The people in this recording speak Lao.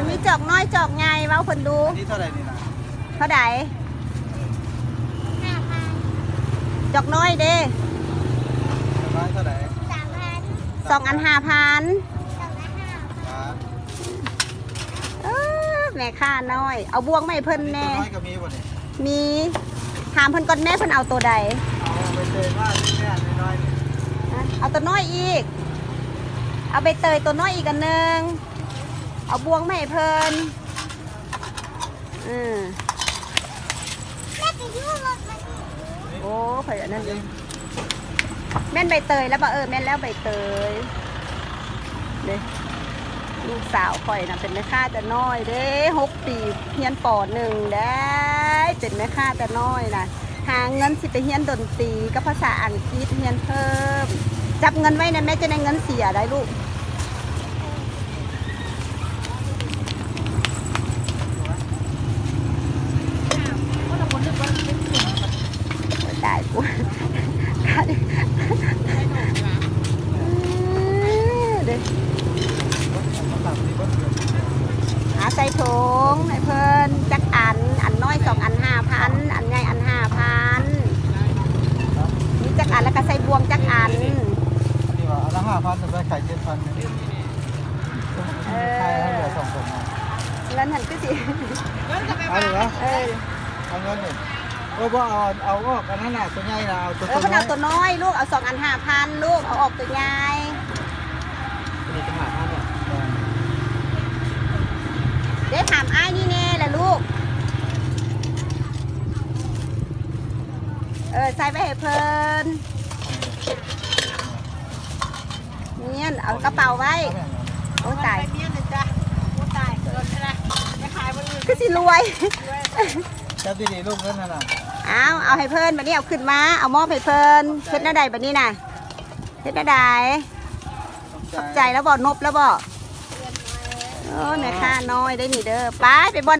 ມີຈອກນ້ອຍຈອກໃຫຍ່ ເວົ້າເພິ່ນດູ. ອັນນີ້ເທົ່າໃດນີ້ນະ? ເທົ່າໃດ? ຫ້າພັນ. ຈອກນ້ອຍເດ້? ຈອກນ້ອຍເທົ່າໃດ? ສາມພັນ. ສອງອັນຫ້າພັນ. ສອງອັນຫ້າພັນ. ເອີ ແມ່ຄ້ານ້ອຍ ເອົາບ່ວງມາໃຫ້ເພິ່ນແດ່. ອັນນີ້ໂຕນ້ອຍກໍມີບໍ່ນີ້? ມີ. ຖາມເພິ່ນກ່ອນແມ່ ເພິ່ນເອົາໂຕໃດ? ເອົາໃບເຕີຍມາ ແມ່ນ້ອຍນີ້. ເອົາໂຕນ້ອຍອີກ. ເອົາໃບເຕີຍໂຕນ້ອຍອີກອັນໜຶ່ງ. ເອົາບ່ວງມາໃຫ້ເພິ່ນ. ອື ແມ່ໄປຢູ່ລົດມັນ. ໂອ້ ຂ້ອຍອັນນັ້ນຢູ່. ແມ່ນໃບເຕີຍແລ້ວບໍ່? ເອີ ແມ່ນແລ້ວ ໃບເຕີຍເດ້. ລູກສາວຂ້ອຍນະ ເປັນແມ່ຄ້າແຕ່ນ້ອຍເດ້ ຫົກປີ ຮຽນ ປໍໜຶ່ງ ໄດ້ເປັນແມ່ຄ້າແຕ່ນ້ອຍນະ. ຫາເງິນຊິໄປຮຽນດົນຕີກັບພາສາອັງກິດ ຮຽນເພີ່ມ. ຈັບເງິນໄວ້ນະແມ່ ຈະໄດ້ເງິນເສຍໄດ້ລູກ. ໂອ້ຍ ຕາຍກູ. ເອີ ເດ້. ຫາໃສ່ຖົງໃຫ້ເພິ່ນຈັກອັນ, ອັນນ້ອຍສອງອັນຫ້າພັນ, ອັນໃຫຍ່ອັນຫ້າພັນ. ມີຈັກອັນ ແລ້ວກໍໃສ່ບ່ວງຈັກອັນ. ອັນນີ້ວ່າອັນລະຫ້າພັນ ແລ້ວໄປຂາຍເຈັດພັນ. ເອີ ຂາຍໃຫ້ເຫຼືອສອງຄົນ. ເງິນຫັ້ນຄືຊິ ເອົານີ້ຫວາ? ເອີ ເອົາເງິນນີ້. ເອີ ບໍ່ເອົາ ເອົາອອກອັນນັ້ນນະ ຕົວໃຫຍ່ນະ ເອົາຕົວ ເອີ ຕົວ ເພິ່ນເອົາ ນ້ອຍ ຕົວນ້ອຍລູກ. ເອົາສອງອັນຫ້າພັນລູກ ເອົາອອກຕົວໃຫຍ່. ຕົວນີ້ກໍຫ້າພັນແຫຼະ. ເດ້ ຖາມອ້າຍນີ້ແດ່ລະລູກ. ເອີ ໃສ່ໄວ້ໃຫ້ເພິ່ນ. ນີ້ ເອົາກະເປົາໄວ້. ໂອ້ ຕາຍ. ໄປເມຍນະຈ້ະ. ໂອ້ ຕາຍ ເກີນໄປລະ ໄປຂາຍບ່ອນອື່ນ ຄືຊິລວຍ. ຈັບດີໆລູກ ເງິນຫັ້ນນະ. ເອົາ ເອົາໃຫ້ເພິ່ນ ບາດນີ້ເອົາຂຶ້ນມາ ເອົາມອບໃຫ້ເພິ່ນ. ເຮັດແນວໃດບາດນີ້ນະ? ເຮັດແນວໃດ? ຂອບໃຈແລ້ວບໍ່? ນົບແລ້ວບໍ່? ໂອ້ ແມ່ຄ້ານ້ອຍໄດ໋ນີ້ເດີ. ໄປ ໄປບ່ອນ